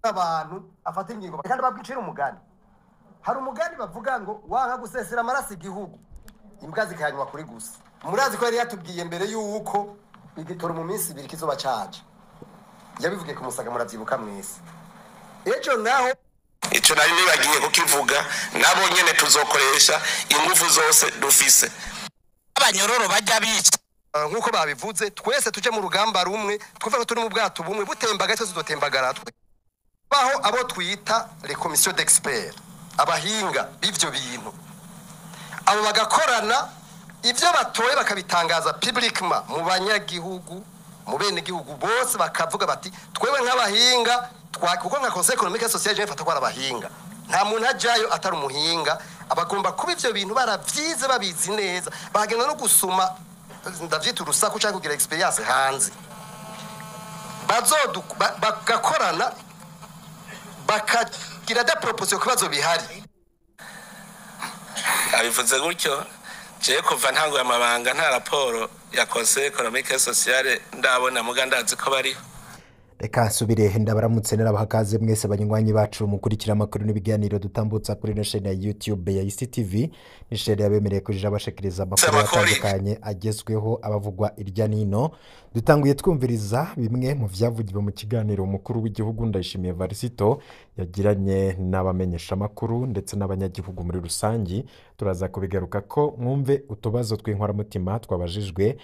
Abantu afata ingingo kandi babwicira umugani. Hari umugani bavuga ngo wanka gusesera amaraso igihugu, imbwa zikayanywa kuri gusa. Murazi ko yari yatubwiye mbere yuko igitoro mu minsi 2 kizoba caje, yabivugiye ku Musaga, muravyibuka mwese. Ejo naho Ico nari nibagiye kukivuga, nabo nyene tuzokoresha ingufu zose dufise. Abanyororo bajya bica. Nk'uko babivuze, twese tuje mu rugamba rumwe, twumve ko turi mu bwato bumwe, butembaga twese tuzotembagara twe. Baho abo twita les commissions d'experts, abahinga b'ivyo bintu, abo bagakorana, ivyo batoye bakabitangaza publiquement mu banyagihugu, mu bene gihugu bose, bakavuga bati twewe nk'abahinga twa, kuko nka Conseil économique et social je mfata ko ari abahinga, nta muntu ajayo atari umuhinga. Abagomba kuba ivyo bintu baravyize, babizi neza, bagenda no gusuma, ndavyita urusaku, canke kugira expérience hanze, bazodu bagakorana, bakagira des propositions ku bibazo bihari. Abivuze gutyo, jewe kuva ntanguye amabanga nta raporo ya Conseil économique et social ndabona, muga ndazi ko bariho. Reka nsubire ndabaramutse, narabaha kaze mwese banywanyi bacu mukurikira amakuru n'ibiganiro dutambutsa kuri ino shene ya YouTube ya ICTV. Ni shene yabemereye kuja bashikiriza amakuru Amakuru. atandukanye agezweho, abavugwa irya nino. Dutanguye twumviriza bimwe mu vyavugiwe mu kiganiro umukuru w'igihugu Ndayishimiye Varisito yagiranye n'abamenyeshamakuru ndetse n'abanyagihugu muri rusangi. Turaza kubigaruka ko mwumve utubazo tw'inkoramutima twabajijwe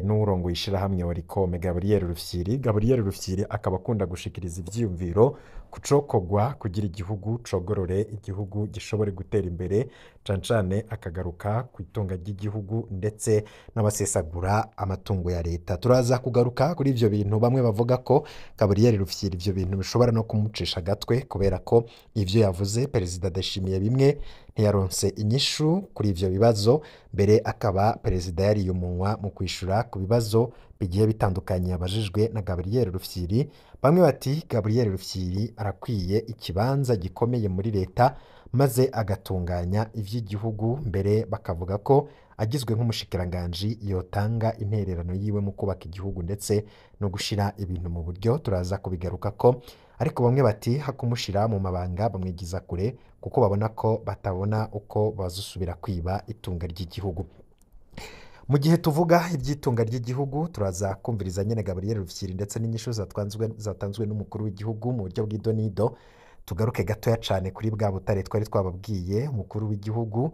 n'uwurongoye ishirahamwe Oricome, Gabriel Rufyiri. Gabriel Rufyiri akaba akunda gushikiriza ivyiyumviro ku cokogwa kugira igihugu cogorore, igihugu gishobore gutera imbere, cane cane akagaruka ku itunga ry'igihugu ndetse n'abasesagura amatungo ya leta. Turaza kugaruka kuri ivyo bintu. Bamwe bavuga ko Gabriel Rufyiri ivyo bintu bishobora no kumucisha agatwe, kubera ko ivyo yavuze perezida Ndayishimiye bimwe ntiyaronse inyishu kuri ivyo bibazo. Mbere akaba perezida yariye umunwa mu kwishura ku bibazo bigiye bitandukanye yabajijwe na Gabriel Rufyiri. Bamwe bati Gabriel Rufyiri arakwiye ikibanza gikomeye muri leta maze agatunganya ivy'igihugu. Mbere bakavuga ko agizwe nk'umushikiranganji yotanga intererano yiwe mu kubaka igihugu ndetse no gushira ibintu mu buryo. Turaza kubigaruka ko, ariko bamwe bati hakumushira mu mabanga bamwigiza kure, kuko babona ko batabona uko bazusubira kwiba itunga ry'igihugu. Mu gihe tuvuga iby'itunga ry'igihugu, turaza kumviriza nyene Gabriel Rufyiri ndetse n'inyishu zatanzwe n'umukuru w'igihugu mu buryo bw'idonido. Tugaruke gatoya cane kuri bwa butare twari twababwiye umukuru w'igihugu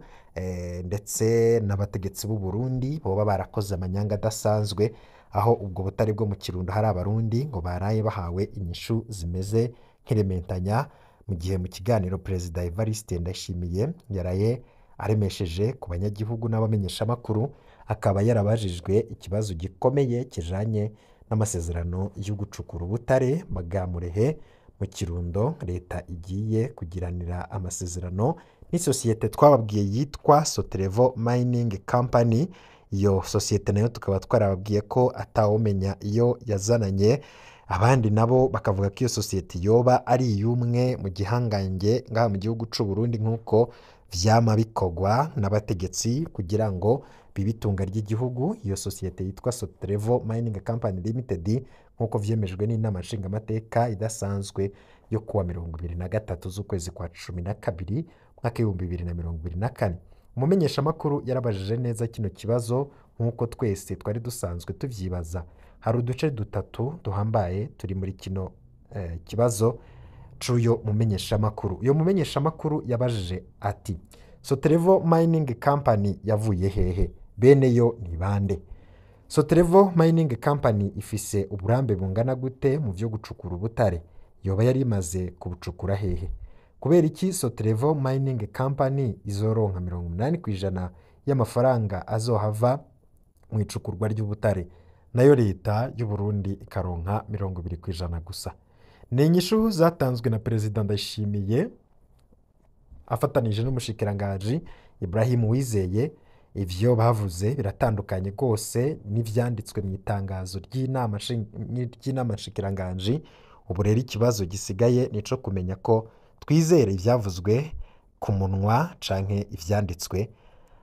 ndetse n'abategetsi b'u Burundi boba barakoze amanyanga adasanzwe, aho ubwo butare bwo mu Kirundo hari abarundi ngo baraye bahawe inyishu zimeze nk'irementanya, mu gihe mu kiganiro perezida Evariste Ndayishimiye yaraye aremesheje ku banyagihugu n'abamenyeshamakuru, akaba yarabajijwe ikibazo gikomeye kijanye n'amasezerano yo gucukura ubutare bwa Murehe mu Kirundo, leta igiye kugiranira amasezerano n'isosiyete twababwiye yitwa Sotrevo Mining Company. Iyo sosiyete nayo tukaba twarababwiye ko atawumenya iyo yazananye. Abandi nabo bakavuga ko iyo sosiyete yoba ari iy'umwe mu gihangange ngaha mu gihugu c'u Burundi, nk'uko vyama bikorwa n'abategetsi kugira ngo bibe itunga ry'igihugu. Iyo sosiyete yitwa Sotrevo Mining Company Limited, nk'uko vyemejwe n'inama nshingamateka idasanzwe yo kuwa 23 z'ukwezi kwa 12 mwaka 2024. Umumenyeshamakuru yarabajije neza kino kibazo nk'uko twese twari dusanzwe tuvyibaza. Hari uduce dutatu duhambaye turi muri kino kibazo c'uyo mumenyeshamakuru. Uyo mumenyeshamakuru yabajije ati: "Sotrevo Mining Company yavuye hehe? Bene yo ni bande? Sotrevo Mining Company ifise uburambe bungana gute mu vyo gucukura ubutare? Yoba yari imaze kubucukura hehe? Kubera iki Sotrevo Mining Company izoronka 80% y'amafaranga azohava mu icukurwa ry'ubutare, nayo leta y'u Burundi ikaronka 20% gusa?" Ni inyishu zatanzwe na perezida Ndayishimiye afatanije n'umushikiranganji Ibrahim Uwizeye. Ivyo bavuze biratandukanye rwose n'ivyanditswe mu itangazo ry'inama nshikiranganji. Ubu rero ikibazo gisigaye nico kumenya ko twizere ivyavuzwe ku munwa canke ivyanditswe,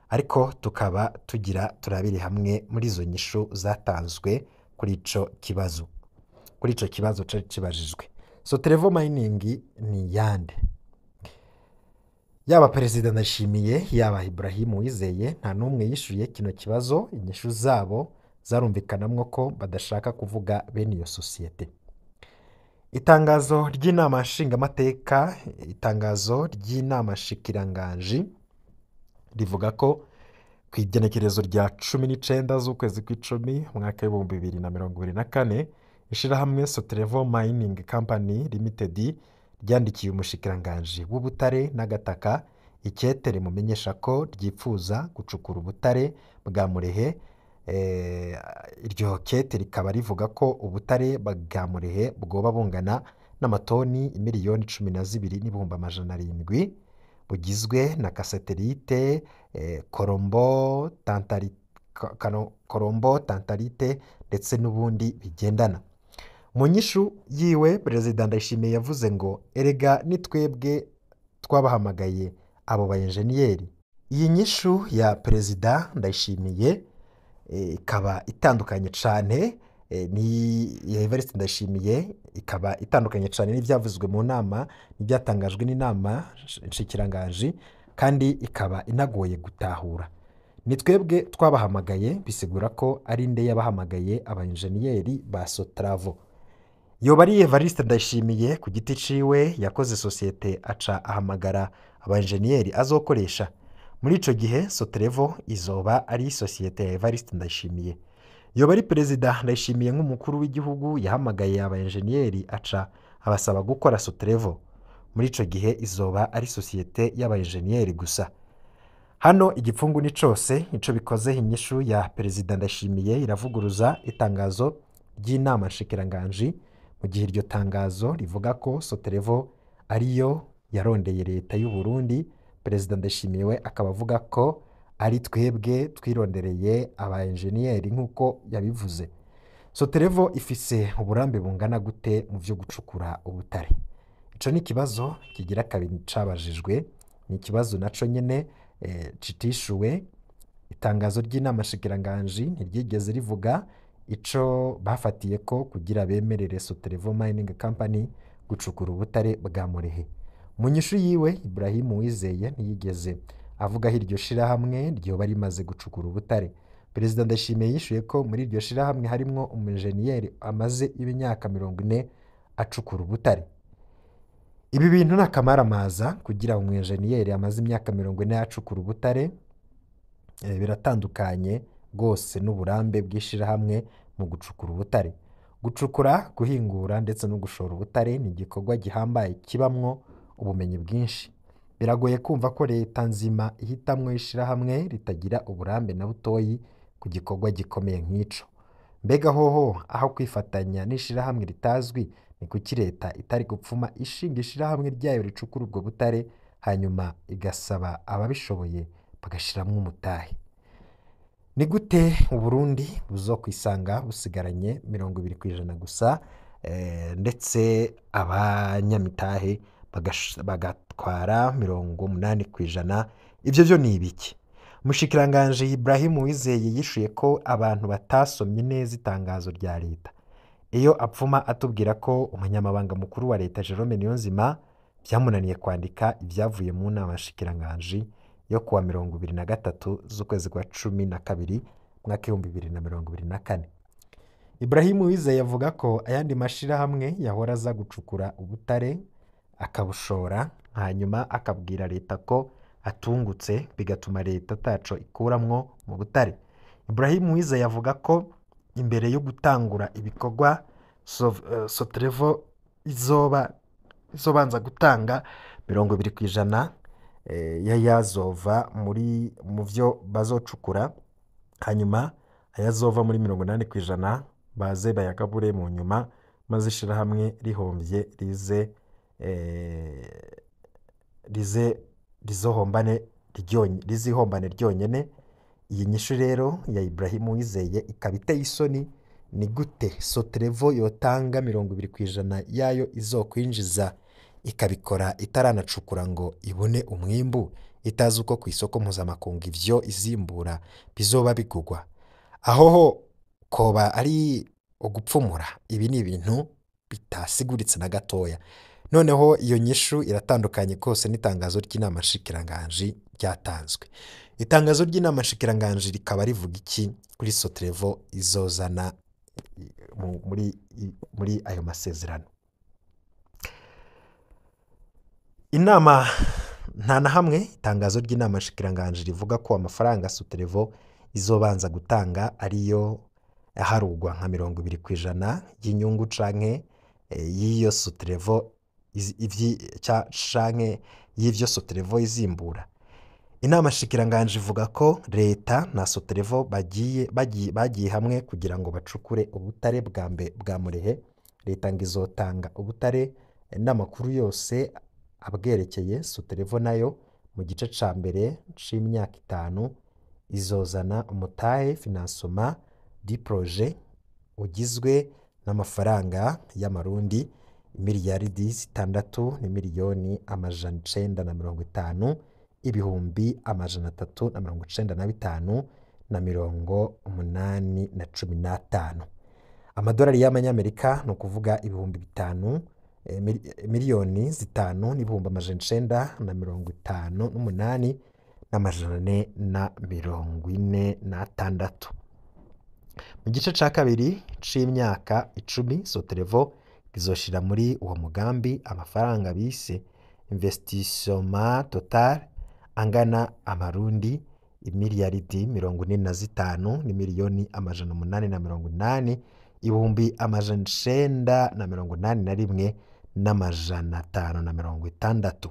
ariko tukaba tugira turabire hamwe muri izo nyishu zatanzwe kuri ico kibazo cari kibajijwe. Sotrevo Mining ni yande? Yaba Perezida Ndayishimiye, yaba Ibrahim Uwizeye, nta n'umwe yishuye kino kibazo. Inyishu zabo zarumvikanamwo ko badashaka kuvuga bene iyo sosiyete. Itangazo ry'inama nshingamateka, itangazo ry'inama nshikiranganji rivuga ko ku igenekerezo rya 19 z'ukwezi kw'icumi umwaka w'2024, ishirahamwe Sotrevo Mining Company Limited ryandikiye umushikiranganji w'ubutare n'agataka ikete rimumenyesha ko ryipfuza gucukura ubutare bwa Murehe. Iryo kete rikaba rivuga ko ubutare bwa Murehe bwoba bungana n'amatoni 12,700,000, bugizwe na kaseterite, korombo, korombo, tantalite ndetse n'ubundi bigendana. Mu nyishu yiwe, Perezida Ndayishimiye yavuze ngo erega ni twebwe twabahamagaye abo ba enjeniyeri. Iyi nyishu ya Perezida Ndayishimiye ikaba itandukanye cane ni ya Evariste Ndayishimiye, ikaba itandukanye cane n'ibyavuzwe mu nama, n'ibyatangajwe n'inama nshikiranganji, kandi ikaba inagoye gutahura. Ni twebwe twabahamagaye bisigura ko ari nde yabahamagaye aba enjeniyeri ba Sotravo? Yoba ari Evariste Ndayishimiye ku giti ciwe yakoze sosiyete aca ahamagara aba enjeniyeri azokoresha? Muri ico gihe Sotrevo izoba ari sosiyete ya Evariste Ndayishimiye. Yoba ari Perezida Ndayishimiye nk'umukuru w'igihugu yahamagaye aba enjeniyeri aca abasaba gukora Sotrevo? Muri ico gihe izoba ari sosiyete y'aba enjeniyeri gusa. Hano igipfungu ni cose. Ico bikoze, inyishu ya Perezida Ndayishimiye iravuguruza itangazo ry'inama nshikiranganji, mu gihe iryo tangazo rivuga ko Sotrevo ariyo yarondeye leta y'u Burundi, Perezida Ndayishimiye we akaba avuga ko ari twebwe twirondereye aba enjeniyeri nk'uko yabivuze. Sotrevo ifise uburambe bungana gute mu vyo gucukura ubutare? Ico ni ikibazo kigira kabiri cabajijwe, ni ikibazo naco nyene citishuwe. Itangazo ry'inama nshikiranganji ntiryigeze rivuga ico bafatiye ko kugira bemerere Sotrevo Mining Company gucukura ubutare bwa Murehe. Mu nyishu yiwe, Ibrahim Uwizeye ntiyigeze avuga aho iryo shirahamwe ryoba rimaze gucukura ubutare. Perezida Ndayishimiye yishuye ko muri iryo shirahamwe harimwo umujeniyeri amaze imyaka 40 acukura ubutare. Ibi bintu ni akamaramaza. Kugira umwenjeniyeri amaze imyaka 40 acukura ubutare, biratandukanye rwose n'uburambe bw'ishirahamwe mu gucukura ubutare. Gucukura, guhingura ndetse no gushora ubutare ni igikorwa gihambaye kibamwo ubumenyi bwinshi. Biragoye kumva ko leta nzima ihitamwo ishirahamwe ritagira uburambe na butoyi ku gikorwa gikomeye nk'ico. Mbega hoho aho kwifatanya n'ishirahamwe ritazwi, ni kuki leta itari gupfuma ishinga ishirahamwe ryayo ricukura ubwo butare, hanyuma igasaba ababishoboye bagashiramwo umutahe? Ni gute Uburundi buzokwisanga busigaranye 20% gusa, ndetse abanyamitahe bagatwara 80%? Ivyo vyo ni ibiki? Umushikiranganji Ibrahim Uwizeye yishuye ko abantu batasomye neza itangazo rya leta. Iyo apfuma atubwira ko umunyamabanga mukuru wa leta Jerome Niyonzima byamunaniye kwandika ibyavuye mu nama nshikiranganji yo kuwa 23 z'ukwezi kwa 12 mwaka 2024. Ibrahim Uwizeye avuga ko ayandi mashirahamwe yahora aza gucukura ubutare akabushora, hanyuma akabwira leta ko atungutse, bigatuma leta ataco ikuramwo mu butare. Ibrahim Uwizeye avuga ko imbere yo gutangura ibikorwa Sotrevo izobanza gutanga 20% y'ayazova muri mu vyo bazocukura, hanyuma ayazova muri 80% baze bayagabure mu nyuma, maze ishirahamwe rihomvye rize rize rizohombane rizihombane ryonyene. Iyi nyishu rero ya Ibrahim Uwizeye ikaba iteye isoni. Ni gute Sotrevo yotanga 20% yayo izokwinjiza, ikabikora itaranacukura ngo ibone umwimbu, itazi uko ku isoko mpuzamakungu ivyo izimbura bizoba bigugwa? Aho ho koba ari ugupfumura. Ibi ni ibintu Bitasiguritse na gatoya. Noneho iyo nyishu iratandukanye kose n'itangazo ry'inama nshikiranganji ryatanzwe. Itangazo ry'inama nshikiranganji rikaba rivuga iki kuri Sotrevo izozana muri ayo masezerano? Inama nta na hamwe itangazo ry'inama nshikiranganji rivuga ko amafaranga Sotrevo izobanza gutanga ariyo aharugwa nka 20% y'inyungu canke y'iyo Sotrevo canke y'ivyo Sotrevo izimbura. Inama nshikiranganji ivuga ko leta na Sotrevo bagiye hamwe kugira ngo bacukure ubutare bwa Murehe. Leta ngo izotanga ubutare n'amakuru yose abwerekeye. Sotrevo nayo mu gice ca mbere c'imyaka 5 izozana umutahe financement du projet ugizwe n'amafaranga y'amarundi miliyaridi 6 n'imiliyoni 950 395 na 815 amadolari y'amanyamerika, ni ukuvuga 5000 miliyoni 5 n'ibihumbi 958 n'amajana 446. Mu gice ca kabiri c'imyaka 10, Sotrevo izoshira muri uwo mugambi amafaranga bise investissement total angana amarundi imiliyaridi 45 n'imiliyoni 880 981 n'amajana 560.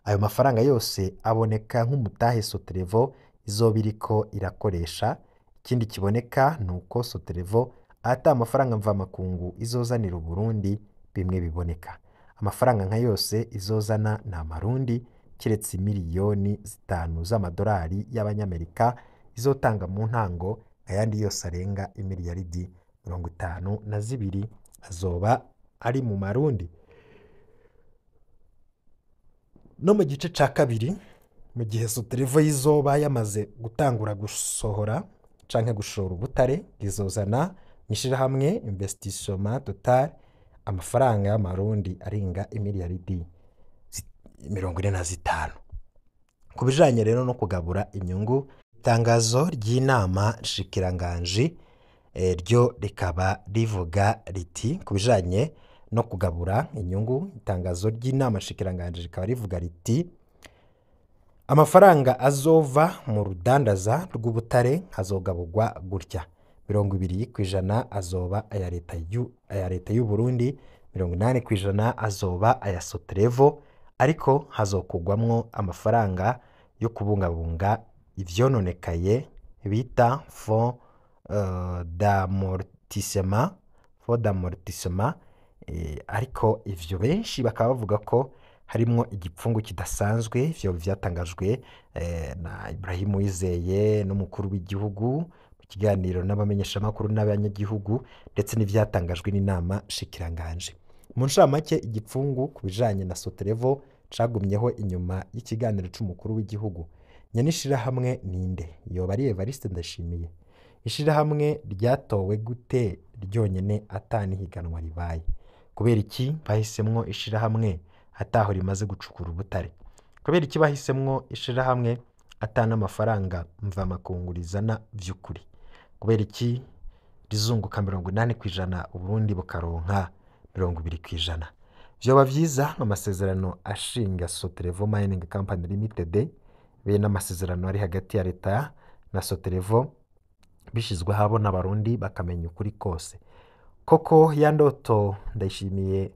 Ayo mafaranga yose aboneka nk'umutahe Sotrevo izoba iriko irakoresha. Ikindi kiboneka ni uko Sotrevo ata amafaranga mvamakungu izozanira Uburundi bimwe biboneka. Amafaranga nka yose izozana ni amarundi, kiretse miliyoni 5 z'amadolari y'abanyamerika izotanga mu ntango. Ayandi yose arenga imiliyaridi 52 azoba ari mu marundi. No mu gice ca kabiri, mu gihe Sotrevo izoba yamaze gutangura gusohora canke gushora ubutare, izozana mw'ishirahamwe investissement total amafaranga y'amarundi arenga imiliyaridi 45. Ku bijanye rero no kugabura inyungu, itangazo ry'inama nshikiranganji ryo rikaba rivuga riti: ku bijanye no kugabura inyungu, itangazo ry'inama nshikiranganji rikaba rivuga riti: amafaranga azova mu rudandaza rw'ubutare azogaburwa gutya: 20% azoba aya leta y'u Burundi, 80% azoba aya Sotrevo, ariko hazokugwamwo amafaranga yo kubungabunga ivyononekaye bita fonds d'amortissement, fonds d'amortissement. Ariko ivyo benshi bakaba bavuga ko harimwo igipfungu kidasanzwe. Ivyo vyatangajwe na Ibrahim Uwizeye n'umukuru w'igihugu mu kiganiro n'abamenyeshamakuru n'abanyagihugu, ndetse n'ivyatangajwe n'inama nshikiranganji. Mu ncamake, igipfungu ku bijanye na Sotrevo cagumyeho inyuma y'ikiganiro c'umukuru w'igihugu. Nyen'ishirahamwe ninde? Yoba ari Evariste Ndayishimiye? Ishirahamwe ryatowe gute ryonyene ata n'ihiganwa ribaye? Kubera iki bahisemwo ishirahamwe ataho rimaze gucukura ubutare? Kubera iki bahisemwo ishirahamwe ata n'amafaranga mvamakungu rizana vy'ukuri? Kubera iki rizunguka 80%, Uburundi bukaronka 20%? Vyoba vyiza amasezerano ashinga Sotrevo Mining Company Limited be n'amasezerano ari hagati ya leta na Sotrevo bishizwe ahabona, abarundi bakamenya ukuri kose. Koko ya ndoto Ndayishimiye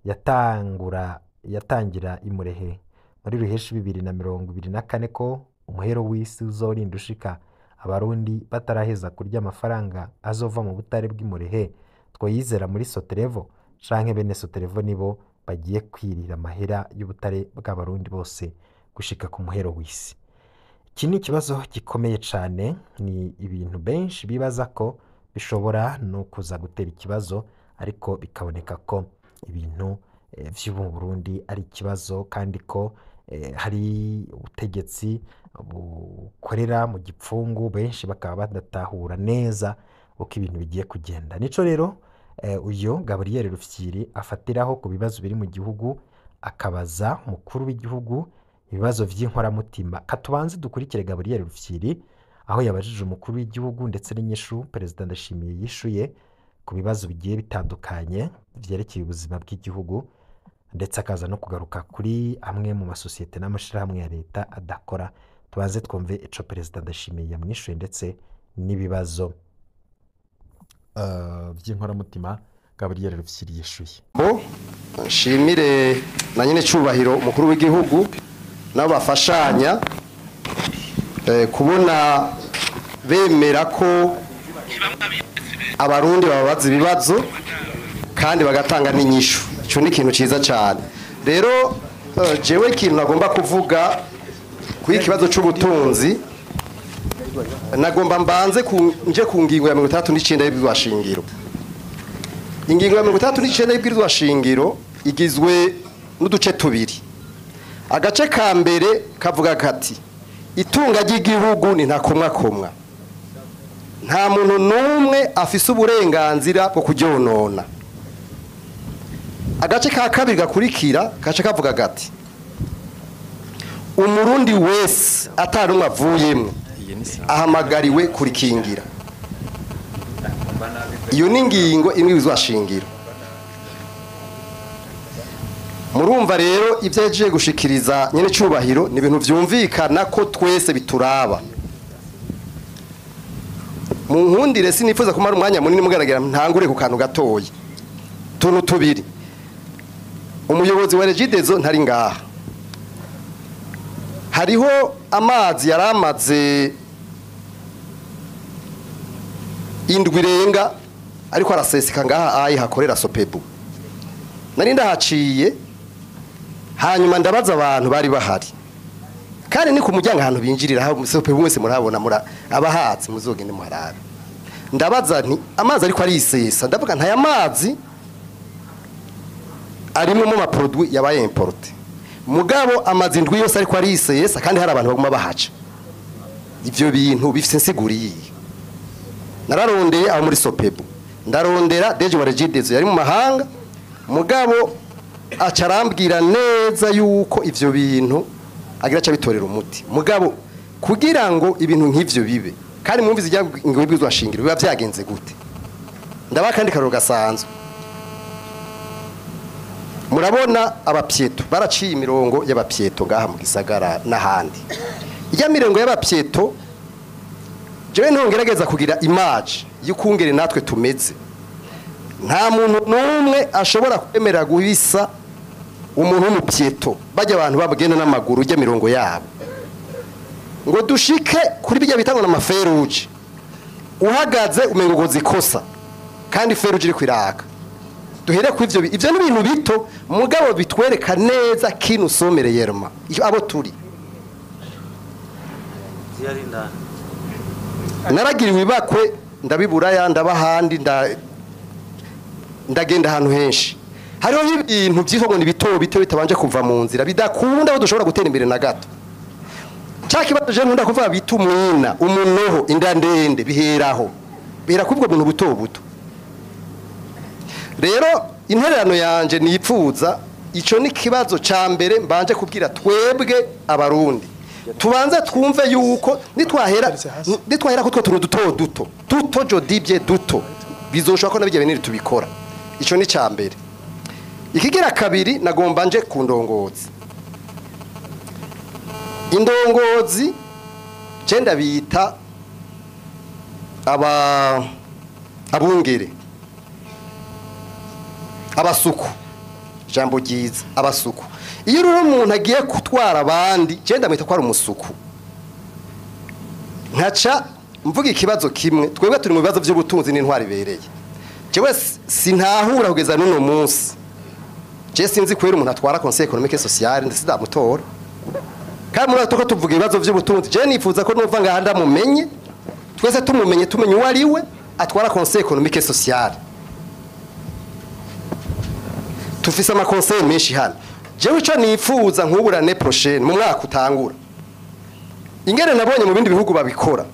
yatangura yatangira imurehe muri ruheshi 2024, ko umuhero w'isi uzorinda ushika abarundi bataraheza kurya amafaranga azova mu butare bw'imurehe, twoyizera muri Sotrevo, canke bene Sotrevo nibo bagiye kwirira amahera y'ubutare bw'abarundi bose gushika ku muhero w'isi? Iki ni ikibazo gikomeye cane, ni ibintu benshi bibaza ko bishobora no kuza gutera ikibazo, ariko bikaboneka ko ibintu vy'ubu mu Burundi ari ikibazo, kandi ko hari ubutegetsi bukorera mu gipfungu, benshi bakaba badatahura neza uko ibintu bigiye kugenda. Nico rero Uyo Gabriel Rufyiri afatiraho ku bibazo biri mu gihugu, akabaza umukuru w'igihugu ibibazo vy'inkoramutima. Katubanze dukurikire Gabriel Rufyiri aho yabajije umukuru w'igihugu ndetse n'inyishu Perezida Ndashimiye yishuye ku bibazo bigiye bitandukanye vyerekeye ubuzima bw'igihugu, ndetse akaza no kugaruka kuri amwe mu masosiyete n'amashirahamwe ya leta adakora. Tubanze twumve ico Perezida Ndashimiye yamwishuye ndetse n'ibibazo vy'inkoramutima Gabriel Rufyiri yishuye. Bo nshimire na nyene cubahiro umukuru w'igihugu nabo bafashanya kubona bemera ko abarundi bababaza ibibazo kandi bagatanga n'inyishu. Ico ni ikintu ciza cyane. Rero jewe ikintu nagomba kuvuga kuri ikibazo c'ubutunzi, nagomba mbanze nje ku ngingo ya 39 y'ibwirizwa shingiro. Ingingo ya 39 y'ibwirizwa shingiro igizwe n'uduce tubiri. Agace ka mbere kavuga kati itunga ry'igihugu ni ntakomwakomwa, nta muntu n'umwe afise uburenganzira bwo kuryonona. Agace ka kabiri gakurikira gace kavuga gati umurundi wese atarumwe avuyemwo ahamagariwe kurikingira. Iyo ni ingingo imwe y'ibwirizwa shingiro. Murumva rero ibyo yagiye gushikiriza nyene cubahiro ni ibintu vyumvikana ko twese bituraba. Mu nkundire sinifuza kumara umwanya munini mugaragara ntangure ku kantu gatoyi. Tuntu tubiri. Umuyobozi wa Regideso ntari ngaha. Hariho amazi yaramaze indwi irenga ariko araseseka ngaha ayi hakorera Sopebu. Nari ndahaciye hanyuma ndabaza abantu bari bahari. Kandi ni ku muryango ahantu binjirira aho Sopebu mwese murabona mura abahatsi muzogende muharabe. Ndabaza nti amazi ariko arisesa, ndavuga ntaya mazi arimwe mu maproduit yabaye importe. Mugabo amazi indwi yose ariko arisesa kandi hari abantu baguma bahaca. Ivyo bintu bifise insiguriye. Nararondeye aho muri Sopebu. Ndarondera Deje wa Regideso yari mu mahanga, mugabo acarambwira neza yuko ivyo bintu agira aca bitorera umuti. Mugabo kugira ngo ibintu nk'ivyo bibe kandi mwumvize ingingo y'ibwirizwa shingiro biba vyagenze gute. Ndaba kandi karoro gasanzwe. Murabona abapieto baraciye imirongo y'abapieto ngaha mu gisagara n'ahandi. Ijya mirongo y'abapieto jewe ntongerageza kugira image y'ukungere natwe tumeze. Nta muntu n'umwe ashobora kwemera guhisa umuntu w'umupieto bajya abantu babagenda n'amaguru ujya mirongo yabo ngo dushike kuri bijya bitangwa na maferuje. Uhagaze umengo ngo zikosa kandi feruje iri kwiraka. Duhere ku ivyo ivyo ni ibintu bito mugabo bitwereka neza kintu usomere yerma abo turi. Naragiriwe ibakwe ndabiburaya ndabahandi ndagenda ahantu henshi. Hariho ibintu byitwa ngo ni bito bito bitabanje kuva mu nzira bidakunda aho dushobora gutera imbere na gato. Cya kibazo je nkunda kuvuga bita umwina umunoho inda ndende biheraho bihera kubwo buntu buto buto. Rero intererano yanje nipfuza ico ni kibazo ca mbere mbanje kubwira twebwe abarundi tubanze twumve yuko nitwahera ko two tuntu duto duto duto jodibye duto bizoshobora ko nabijya binini tubikora. Ico ni ca mbere. Ikigira kabiri nagomba nje ku ndongozi. Indongozi je ndabita aba abungere abasuku, jambo ryiza abasuku. Iyo rero umuntu agiye kutwara abandi je ndamwita ko ari umusuku. Nkaca mvuga ikibazo kimwe, twebwe turi mu bibazo by'ubutunzi n'intwari bereye. Jewe sintahura kugeza n'uno munsi. Je sinzi kwera umuntu atwara Conseil économique et social ndetse ndamutora. Kandi muri atoko tuvuga ibibazo by'ubutunzi, je nifuza ko numva ngaha ndamumenye, twese tumumenye tumenye uwo ari we atwara Conseil économique et social. Tufise ama conseil menshi hano. Jewe ico nifuza nk'ubura l'année prochaine mu mwaka utangura. Ingene nabonye mu bindi bihugu babikora.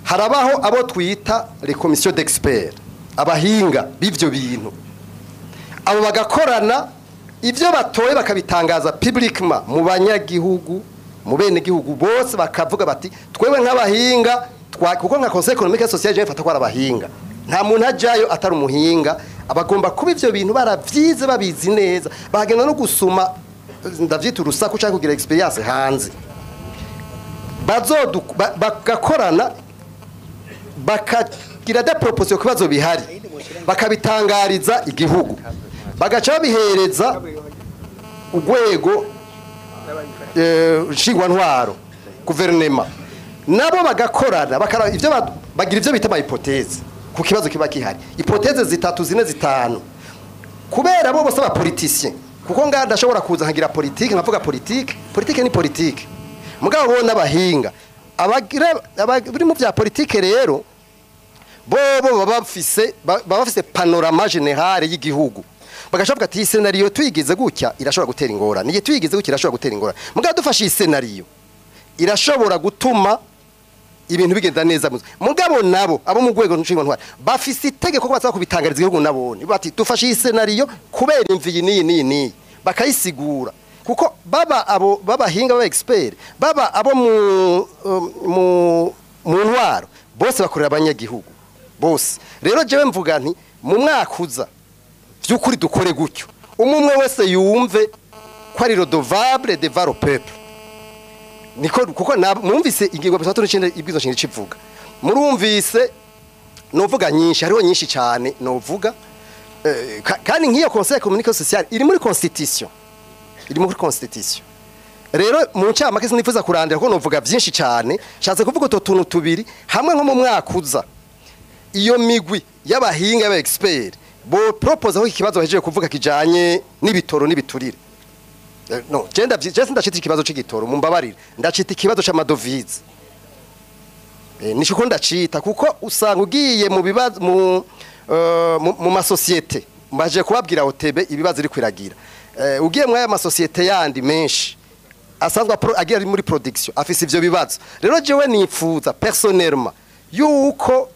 Harabaho abo twita les commissions d'experts. Abahinga b'ivyo bintu, abo bagakorana, ibyo batoye bakabitangaza publiquement mu banyagihugu, mu bene gihugu bose, bakavuga bati: "Twewe nk'abahinga kuko nka Conseil économique et social, je mfata ko ari abahinga, nta muntu ajayo atari umuhinga. Abagomba kuba ivyo bintu baravyize, babizi neza, bagenda no gusuma, ndavyita urusaku, cyangwa kugira expérience hanze." Bagakorana, bakagira des propositions ku bibazo bihari, bakabitangariza igihugu, bagaca babihereza urwego nshingwantwaro, guverinema, nabo bagakorana, bakara ivyo bagira ivyo bita ama hypothèses ku kibazo kiba gihari, hypothèses zitatu, zine, zitanu, kubera bo bose aba politiciens. Kuko nga ndashobora kuza nkagira politique, nkavuga politique, politique ni politique, mugabo bo n'abahinga abagira abari mu vya politique. Rero bobo baba bafise panorama général y'igihugu, bagashavuga ati: "Iyi scénario tuyigize gutya irashobora gutera ingorane, iyi tuyigize gutya irashobora gutera ingorane, mugabo dufashe iyi scénario irashobora gutuma ibintu bigenda neza." Mugabo nabo abo mu rwego nshingwantwaro bafise itegeko ko basaba kubitangariza igihugu nabone, bati: "Dufashe iyi scénario kubera imvi iyi n'iyi n'iyi n'iyi," bakayisigura, kuko baba abo babahinga, baba expert, baba abo mu ntwaro, bose bakorera abanyagihugu bose. Rero jewe mvuga nti mu mwaka uza by'ukuri dukore gutyo, umwe wese yumve ko ari redevable devant le peuple. Niko kuko mwumvise ingingo 39 ibwizo shingiro civuga, murumvise novuga nyinshi, hariho nyinshi cyane novuga. Kandi nk'iyo Conseil économique social iri muri constitution, iri muri constitution. Rero mu ncamake sinifuza kurandira kuko novuga byinshi cyane. Nshatse kuvuga utwo tuntu tubiri hamwe, nko mu mwaka uza iyo migwi y'abahinga, y'aba expert, bo propose aho ikibazo bahejeje kuvuga kijanye n'ibitoro n'ibiturire. No je ndavyi, je sindacita ikibazo c'igitoro, mumbabarire, ndacita ikibazo c'amadovize. Nico ko ndacita, kuko usanga ugiye mu bibazo mu masosiyete, mbaje kubabwira OTB ibibazo iri kwiragira. Ugiye mu aya masosiyete yandi menshi asanzwe agira ari muri production, afise ivyo bibazo. Rero jewe nifuza personnellement yuko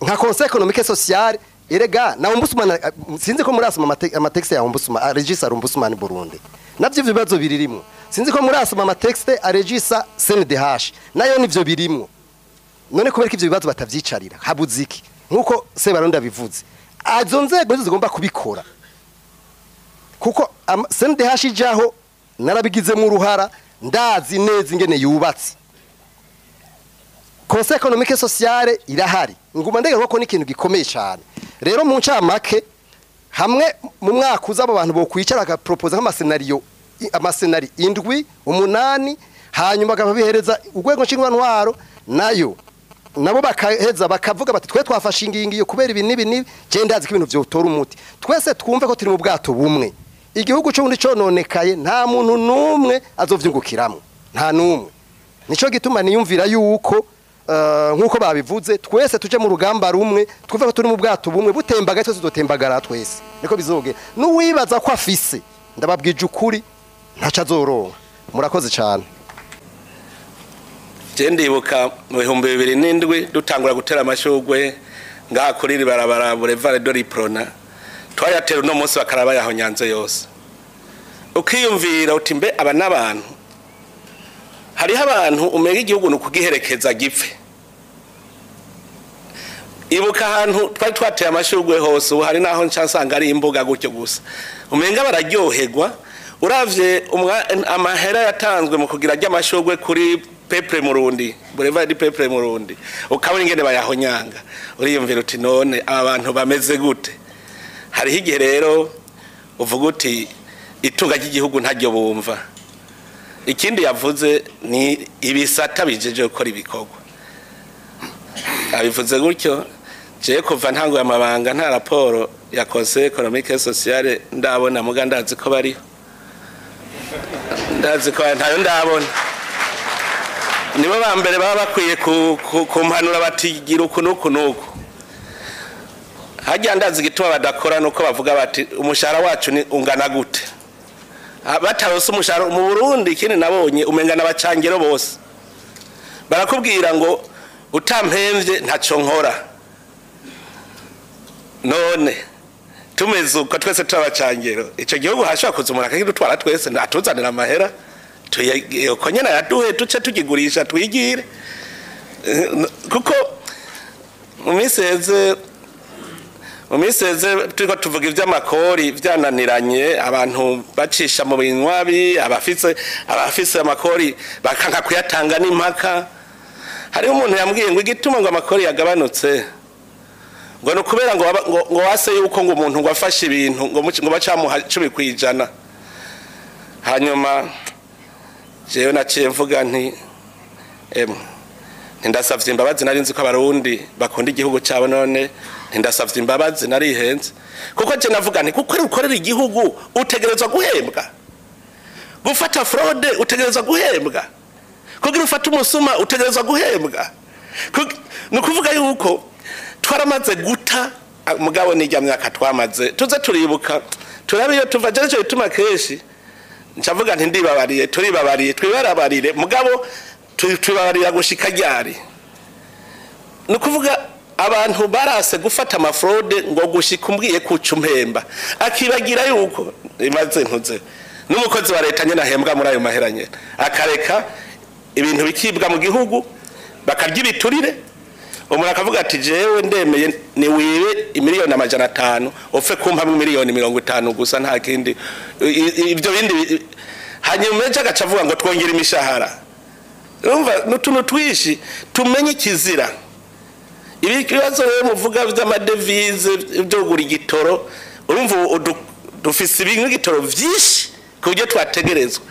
nka Conseil économique et social, erega na ombudsman, sinzi ko murasoma amatexte ya ombudsman arégissa ombudsman Burundi, navyo ivyo bibazo biririmo. Sinzi ko murasoma amatexte arégissa CNDH, nayo nivyo birimwo. None kubera ko ivyo bibazo batavyicarira, habuze iki? Nkuko Sebarundi abivuze, azo nzego nizo zigomba kubikora, kuko CNDH ijaho narabigizemo uruhara, ndazi neza ingene yubatse. Conseil économique et social irahari, nguma ndegera ko ni ikintu gikomeye cyane. Rero mu ncamake, hamwe mu mwaka uza abo bantu bokwicara bagapropoza nk'amascénario, amascénario indwi, umunani, hanyuma bakabihereza urwego nshingwantwaro, nayo nabo bakaheza bakavuga bati: "Twe twafashe ingingo iyo kubera ibi n'ibi n'ibi." Je ndazi ko ibintu vyotora umuti. Twese twumve ko turi mu bwato bumwe. Igihugu c'ubundi cononekaye, nta muntu n'umwe azovyungukiramwo, nta n'umwe. Nico gituma niyumvira yuko nkuko babivuze, twese tuje mu rugamba rumwe, twumve ko turi mu bwato bumwe, butembaga twese tuzotembagara twese, niko bizogera. N'uwibaza ko afise, ndababwije ukuri, ntaco azoronka. Murakoze cyane. Je ndibuka mu 2007 dutangura gutera amashugwe ngaha kuri iri barabara boulevard de l'Uprona, twayatera uno munsi bakaraba yaho nyanze yose. Ukiyumvira uti: "Mbe aba n'abantu?" Hariho abantu umenga igihugu ni ukugiherekeza gipfe. Ibuka ahantu twari twateye amashugwe hose, ubu hari naho nca nsanga ari imbuga gutyo gusa, umenga bararyoherwa. Uravye amahera yatanzwe mu kugira ry'amashugwe kuri Peuple Murundi, boulevard du Peuple Murundi, ukabona ingene bayahonyanga, uriyumvira uti: "None aba bantu bameze gute?" Hariho igihe rero uvuga uti itunga ry'igihugu ntaryo bumva. Ikindi yavuze ni ibisata bijeje gukora ibikorwa, abivuze gutyo. Jewe kuva ntanguye amabanga nta raporo ya Conseil économique et social ndabona, muga ndazi ko bariho, ndazi ko ntayo ndabona. Nibo ba mbere baba bakwiye kumpanura bati: "Gira uku n'uku n'uku." Harya ndazi igituma badakora, nuko bavuga bati: "Umushahara wacu ni ungana gute?" Batarose umushahara mu Burundi. Ikindi nabonye, umenga n'abacangero bose barakubwira ngo: "Utampemvye ntaco nkora." None tumeze uko twese turabacangero, ico gihugu hashobora kuza umuntu akakidutwara twese, atuzanira amahera uko nyene ayaduhe, tuce tukigurisha twigire. Kuko mu minsi heze turiko tuvuga ivy'amakori vyananiranye, abantu bacisha mu binywabi, abafise amakori bakanka kuyatanga n'impaka. Hariho umuntu yambwiye ngo igituma ngo amakori yagabanutse ngo ni ukubera ngo wase yuko ngo umuntu ngo afashe ibintu ngo bacamuha 10%. Hanyuma jewe naciye mvuga nti emwe ntindasavye imbabazi, nari nzi ko abarundi bakunda igihugu cabo, none ntindasavye imbabazi narihenze. Kuko je navuga nti kuko ukorera igihugu utegerezwa guhembwa, gufata fraude utegerezwa guhembwa, kugira ufate umusuma utegerezwa guhembwa. Ni ukuvuga yuko twaramaze guta mugabo n'ijya myaka twamaze tuze turibuka turabe iyo tuva. Je bituma kenshi ncavuga nti ndibabariye, turibabariye, twibarabarire, mugabo tubabarira gushika ryari? Ni ukuvuga abantu barase gufata amafraude ngo gushika umbwiye kuca umpemba, akibagira yuko imaze ntuze n'umukozi wa leta nyene ahembwa muri ayo mahera nyene, akareka ibintu bikibwa mu gihugu bakarya ibiturire. Umuntu akavuga ati jewe ndemeye ni wibe 500,000,000 upfe kumpa 50,000,000 gusa, nta kindi ibyo bindi. Hanyuma ejo agaca avuga ngo twongere imishahara. Urumva n'utuntu twishi tumenye ikizira. Ibibazo rero muvuga vy'amadevize byo kugura igitoro, urumva dufise ibintu igitoro vyinshi ku buryo twategerezwa.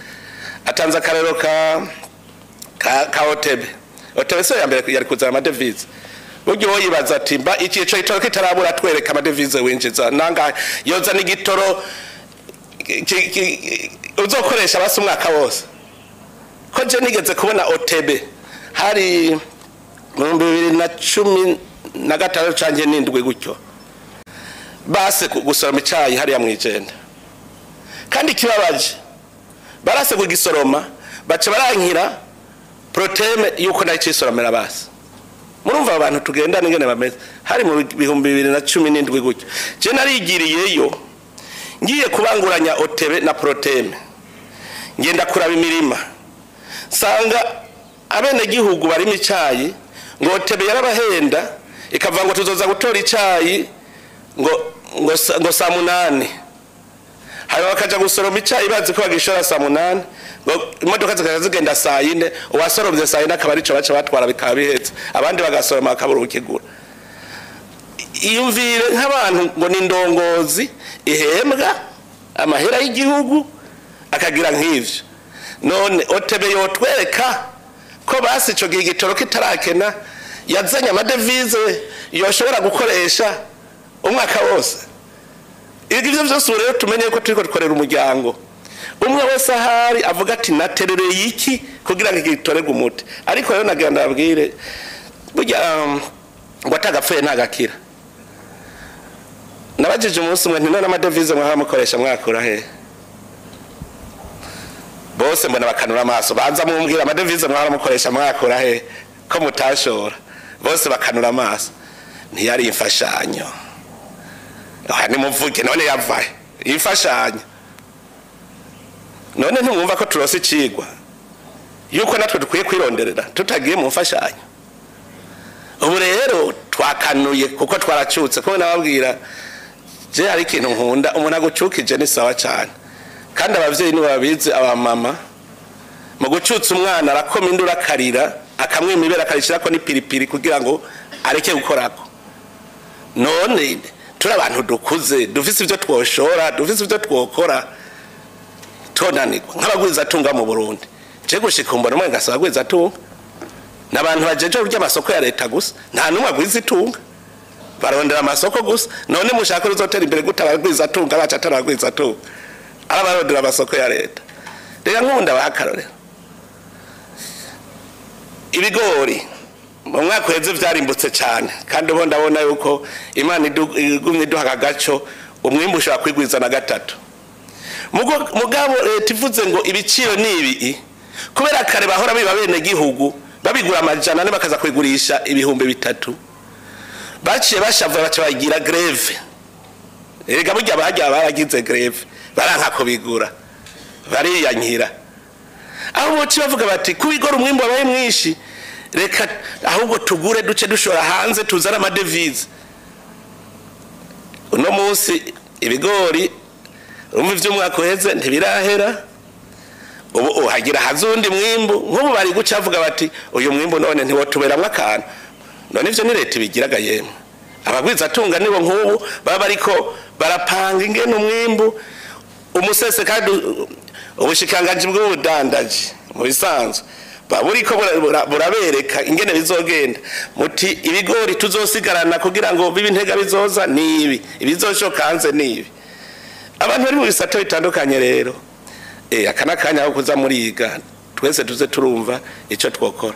Atanze akarero ka Otebe. Otebe se ya mbere yari kuzana amadevize. Buryo wowe yibaza ati mba iki ico gitoro kitarabura twereka amadevize winjiza nanga yozana igitoro uzokoresha basi umwaka wose. Ko je nigeze kubona Otebe hari mu 2015 canje n'indwi gutyo, base gusoroma icayi hariya mwijenda, kandi kibabaje barase kugisoroma baca barankira proteme yuko nayo cisoromera base. Murumva abantu tugendana ingene bameze. Hari mu 2017 gutyo, je narigiriyeyo ngiye kubanguranya Otebe na proteme, ngenda kuraba imirima sanga abene gihugu barimo icayi ngo Otebe yarabahenda ikavuga ngo tuzoza gutora icayi ngo saa 8. Hanyuma bakaja gusoroma icayi bazi ko bagishora saa 8, ngo imodoka zikaza zigenda saa 4, uwasoromye saa 4 akaba arico baca batwara bikaba bihetse, abandi bagasoroma bakabura ukigura. Iyumvire nk'abantu ngo ni ndongozi ihembwa amahera y'igihugu akagira nk'ivyo. None Otebe yotwereka ko basi ico gihe igitoro kitarakena yazanye amadevize yoshobora gukoresha umwaka wose. Ibyo byose rero tumenye ko turiko dukorera umuryango umwe wese ahari avuga ati naterereye iki kugira ngo gitorerwe umuti. Ariko rero nagira ndababwire burya ngo atagapfuye ntagakira. Nabajije umunsi umwe nti none amadevize mwahora mukoresha mwakura he? Bose mbona bakanura amaso, banza mumbwira amadevize mwahora mukoresha mwakura he ko mutashora? Bose bakanura amaso, ntiyari imfashanyo. Aha nimuvuge none yavahe imfashanyo? None ntimwumva ko turose icigwa yuko natwe dukwiye kwironderera tutagiye mu mfashanyo? Ubu rero twakanuye kuko twaracutse. Ko nababwira je hari ikintu nkunda, umuntu agucukije ni sawa cyane, kandi abavyeyi nibo babizi, abamama mu gucutsa umwana arakoma induru akarira, akamwima ibere akarishirako n'ipiripiri kugira ngo areke gukorako. None turi abantu dukuze, dufise ivyo twoshora, dufise ivyo twokora, tonanirwa nk'abagwiza tunga mu Burundi. Je gushika mbona umwe ngasaba agwiza tunga n'abantu bajeje urya amasoko ya leta gusa, nta numwe agwiza itunga, barondera amasoko gusa. None mushaka uzotera imbere gute abagwiza tunga baca ataragwiza tunga arabarondera amasoko ya leta? Reka nkunda bakarorera ibigori mu mwaka uheze vyarimbutse cyane, kandi ubu ndabona yuko Imana igumye iduha agaco umwimbu ushobora kwigwiza na 3. Mugabo leta ivuze ngo ibiciro ni ibi, kubera kare bahora biba bene gihugu babigura 400 bakaza kwigurisha 3,000. Baciye bashavura, baca bagira grève. Erega burya bajya baragize grève, baranka kubigura, bariyankira. Aho boci bavuga bati kubigora umwimbu wabaye mwinshi, reka ahubwo tugure duce dushora hanze tuzane amadevize. Uno munsi ibigori urumva ivy'umwaka uheze ntibirahera, ubu uhagira hazundi mwimbu. Nk'ubu bari guca bavuga bati uyu mwimbu none ntiwotuberamwo akantu. None ivyo ni leta ibigiraga? Yemwe, abagwiza atunga nibo nk'ubu baba bariko barapanga ingene umwimbu umusese, kandi ubushikiranganji bw'ubudandaji mu bisanzwe buba buriko burabereka ingene bizogenda, muti ibigori tuzosigarana kugira ngo bibe intega bizoza nibi, ibizoshoka hanze nibi. Abantu bari mu bisata bitandukanye rero, aka n'akanya ko kuza muriga, twese tuze turumva ico twokora.